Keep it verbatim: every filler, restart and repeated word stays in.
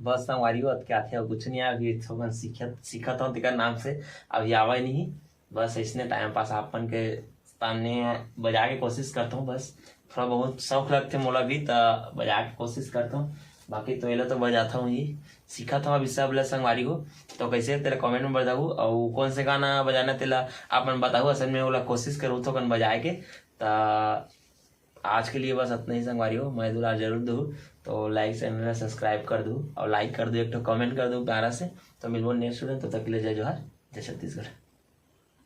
बस संगवारी हो, अतके आथे, अउ कुछ नहीं। अभी थोकन सीखत, सीखत हूँ, तेकर नाम से अभी आवा ही नहीं। बस इसने टाइम पास आप मन के सामने बजा के कोशिश करता हूँ। बस थोड़ा बहुत शौक लगथे मोला भी, त बजा के कोशिश करता हूँ। बाकी तो एला तो बजाता हूँ ही, सीखत हूँ अभी सब ला संगवारी हो। तो कैसे तेला कमेंट में बताहू, अउ कौन से गाना बजाना तेला आप मन बताहू, असल में ओला कोशिश करूँ थोकन बजाए के। त आज के लिए बस अतना ही संगवारी हो, मैं दुलार जरूर दूँ, तो लाइक, चैनल ला सब्सक्राइब कर दूँ अउ लाइक कर दूँ, एक ठो कमेंट कर दूँ प्यारा से। तो मिलबो नेक्स्ट वीडियो, तब तक के लिए जय जोहार, जय छत्तीसगढ़।